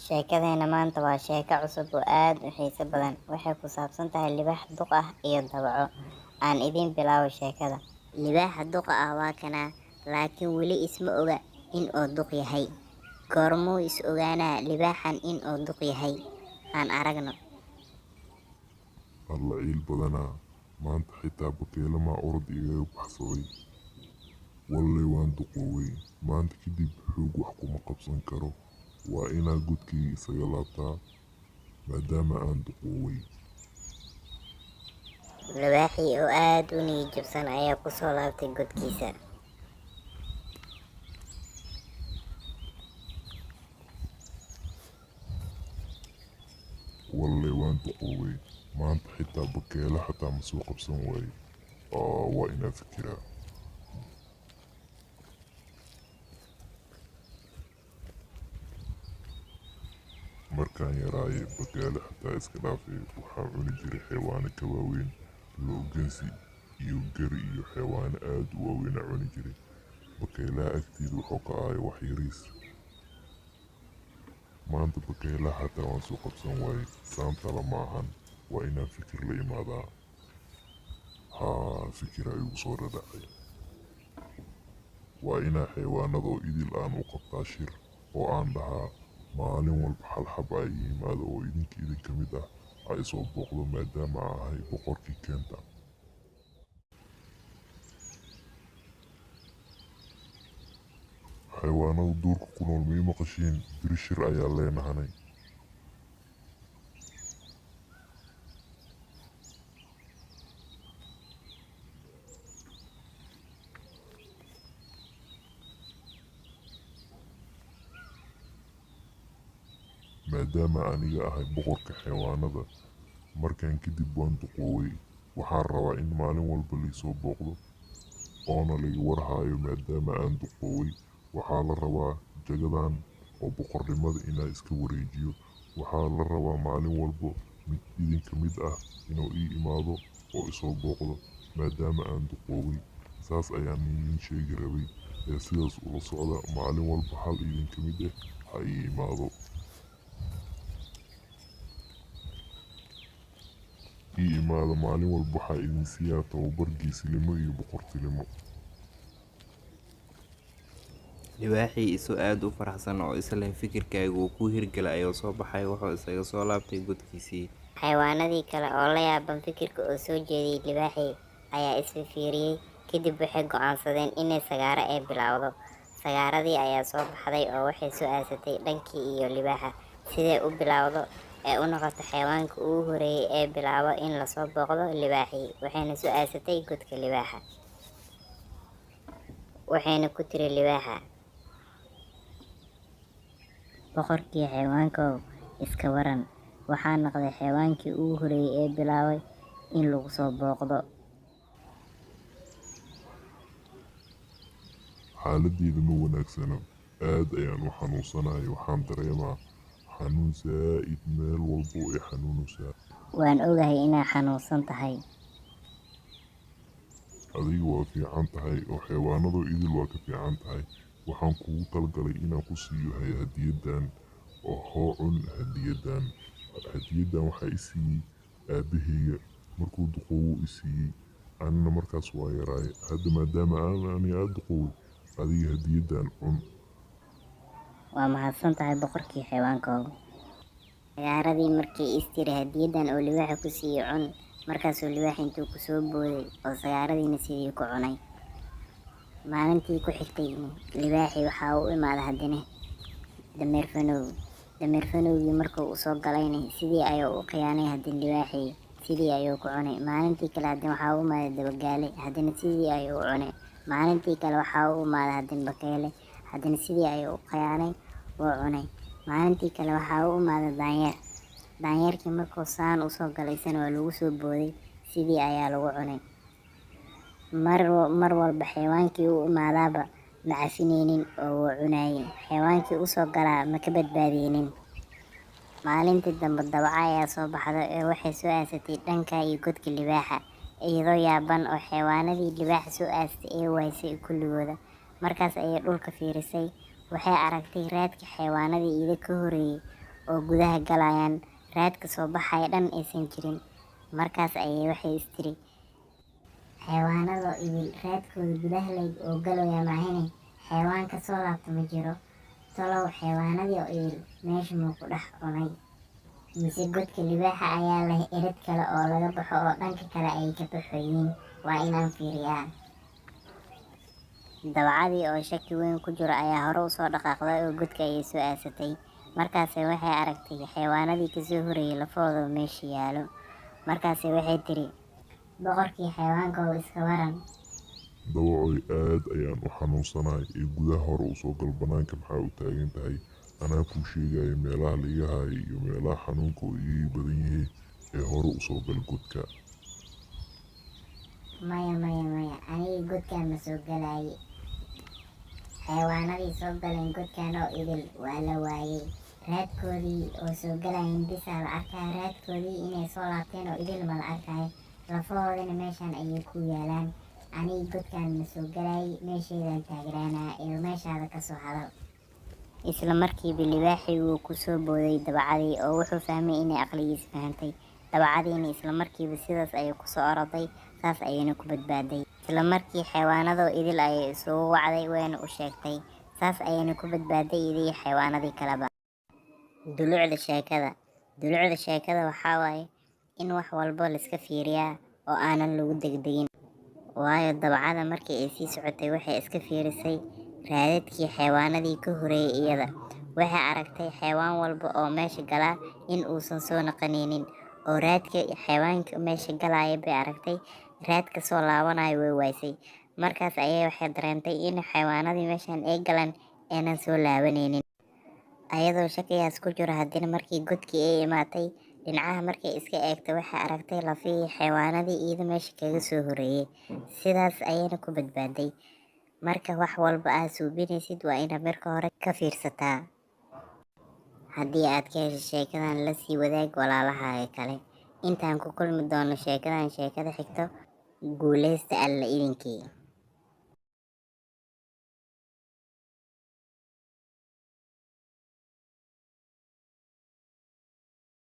Sheekadeena maanta waa sheeko cusub oo aad u xiiso badan. Waxay ku saabsan tahay libaax duq ah iyo dawaco. Aan idiin bilaabo sheekada. Libaaxa duqa ah waa kanaa, laakiin weli isma oga in uu duq yahay. Goormuu is ogaanaa libaaxan in uu duq yahay? Aan aragno. Alla ciil badanaa, maanta xitaa bakeyle maa orod igaga baxsaday. Walle waan duqoobay, maanta kadib xoog wax kuma qabsan karo. Waa inaa godkayga isaga laabtaa maadaama aan duqoobay. Libaaxii oo aad u niyad jabsan ayaa ku soo laabtay godkiisa. Walle waan duqoobay, maanta xitaa bakeyle xataa ma soo qabsan waaye. Waa inaa fikiraa. Markaan yaraaye bakeyle xitaa iska dhaafay, waxaan cuni jiray xayawaano ka waaweyn, lo' gansi iyo gari iyo xayawaano aad u waaweyn aan cuni jiray. Bakeylaha agteyda wuxuu ka ahay wax yariis. Maanta bakeylaha xataa waan soo qabsan waayey. Saantala ma ahan, waa inaan fikir la imaadaa. Haa, fikiraa igu soo dhadhacay. Waa inaa xayawaanadoo idil aan u qabtaa shir oo aan dhahaa maalin walba hal xab aa ii yimaado oo idinka idin ka mid ah ha isoo booqdo maadaama aan ahay boqorkii keenta. Xayawaanada duurka ku nool ma ii maqashiin? Beri shir ayaa leenahanay. Maadaama aniga ahay boqorka xayawaanada, markaan kadib waan duqoobay. Waxaan rabaa in maalin walba laisoo booqdo oona laga warhaayo maadaama aan duqoobay. Waxaa la rabaa jagadan oo boqornimada inaa iska wareejiyo. Waxaa la rabaa maalin walbo mid idinka mid ah inuu ii imaado oo isoo booqdo maadaama aan duqoobay. Saas ayaan idiin sheegi rabay ee sidaas ula socda, maalin walba hal idinka mid ah ha ii imaado. Ii imaada maalin walba, waxaa idin siiyaa tababar geesinimo iyo boqortinimo. Libaaxii isoo aad u faraxsan oo isleh fikirkaaga uu ku hirgalay ayuu soo baxay, wuxuu isaga soo laabtay godkiisii. Xayawaanadii kale oo la yaaban fikirka uu soo jeediyey libaaxii ayaa isfiiriyey. Kadib waxay go'aansadeen inay sagaaro ay bilowdo. Sagaaradii ayaa soo baxday oo waxay soo aasatay dhankii iyo libaaxa. Siday u bilowdo ee u noqoto xayawaanka ugu horeeyay ee bilaabo in lasoo booqdo libaaxii, waxayna soo aasatay godka libaaxa. Waxayna ku tiri libaaxa, boqorkii xayawaankow, iska waran, waxaa noqday xayawaankii ugu horeeyay ee bilaabay in lagu soo booqdo. Xaaladeyda ma wanaagsano, aad ayaan u xanuunsanahay. Waxaan dareemaa xanuun zaa'id, meel walbo ay xanuunaysaa. Waan ogahay inaad xanuunsan tahay. Adiga waa fiican tahay oo xayawaanadoo idil waa ka fiican tahay. Waxaan kugu talagalay inaan ku siiyo hadiyadan oo hoo cun hadiyadan. Hadiyadan waxaa i siiyey aabaheyga markuu duqoobo i siiyey, anina markaas waa yaraaye. Hadda maadaama aan aniga aada duqoobay, adiga hadiyadan cun. Waa mahadsan tahay boqorkii xayawaankow. Sagaaradii markii is tiri hadiyadan oo libaaxa ku siiyey cun, markaasuu libaaxa intuu ku soo booday oo sagaaradiina sidii ku cunay. Maalintii ku xigtay libaaxii waxaa u imaaday haddana dameer fanow. Dameer fanowgii markuu usoo galayna sidii ayuu u khiyaanay, haddana libaaxii sidii ayuu ku cunay. Maalintii kale haddana waxaa u imaaday dabagaale, haddana sidii ayuu u cunay. Maalintii kale waxaa u imaaday haddana bakeyle, haddana sidii ayuu u khiyaanay, wuu cunay. Maalintii kale waxaa u imaaday daanyeer. Daanyeerkii markuu saan usoo galay isana waa lagu soo booday, sidii ayaa lagu cunay. Mar walba xayawaankii u imaadaaba ma cafineynin oo wuu cunayay. Xayawaankii usoo galaa ma ka badbaadeynin. Maalintii dambe dawaco ayaa soo baxday oo waxay soo aasatay dhanka iyo godka libaaxa, iyadoo yaaban oo xayawaanadii libaaxa soo aastay ee waysay kulligooda. Markaas ayay dhulka fiirisay, waxay aragtay raadka xayawaanadii iyada ka horeeyay oo gudaha galayaan, raadka soo baxaya dhan aysan jirin. Markaas ayay waxay istiri, xayawaanadoo idil raadkooda gudaha layg oo galoya maahine, xayawaan ka soo laabta ma jiro. Tolow xayawaanadii oo idil meesha muu ku dhex cunay, mise godka libaaxa ayaa leh erid kale oo laga baxo oo dhanka kale ay ka baxoyiin? Waa inaan fiiriyaa. Dawacadii oo shaki weyn ku jiro ayaa hore usoo dhaqaaqday oo godka ayay soo aasatay. Markaase waxay aragtay xayawaanadii kasoo horreeyay lafahooda meesha yaalo. Markaase waxay tiri, boqorkii xayawaanka oo iska waran. Dawacoy, aad ayaan u xanuunsanahay ee gudaha hore usoo gal, banaanka maxaa u taagan tahay? Anaa kuu sheegaya meelaha laiga haayo iyo meelaha xanuunka oo igaga badan yahay ee hore usoo gal godka. Maya, maya, maya, aniga godkaan ma soo galaaye. Xayawaanadii soo galeen godkan oo idil waa la waayey, raadkoodii oo soo galayeen bisaa la arkaa, raadkoodii inay soo laabteen oo idil ma la arkaayo, lafahoodina meeshaan ayay ku yaalaan. Aniga godkaan ma soo galaayey, meesheedaan taagnaanaa ee meeshaada kasoo hadal. Isla markiiba libaaxii wuu ku soo booday dawacadii oo wuxuu fahmay inay aqligiisa fahantay. Dawacadiina isla markiiba sidaas ayay kusoo oroday, saas ayayna ku badbaaday. Isla markii xayawaanadoo idil ayay isugu wacday, wayna u sheegtay, saas ayayna ku badbaaday idii xayawaanadii kaleba. Dulucda sheekada, dulucda sheekada waxaa waaye in wax walbo laiska fiiriyaa oo aanan lagu degdegin, waayo dawacada markii ay sii socotay waxay iska fiirisay raadadkii xayawaanadii ka horeeyay iyada. Waxay aragtay xayawaan walba oo meesha galaa in uusan soo naqanaynin, oo raadka xayawaanka meesha galaya bay aragtay, raadka soo laabanayo way waysay. Markaas ayay waxay dareentay in xayawaanadii meeshan ay galaan aynan soo laabanaynin. Ayadoo shakigaas ku jiro, haddana markii godkii ay imaatay, dhinacaha markay iska eegtay, waxay aragtay lafihii xayawaanadii iyada meesha kaga soo horeeyay. Sidaas ayayna ku badbaaday. Marka wax walba aad suubinaysid waa inaad marka hore ka fiirsataa. Haddii aad ka hesho sheekadan, la sii wadaag walaalahaaga kale. Intaan ku kulmi doono sheekadan sheekada xigto, guuleysta Alla idinkii.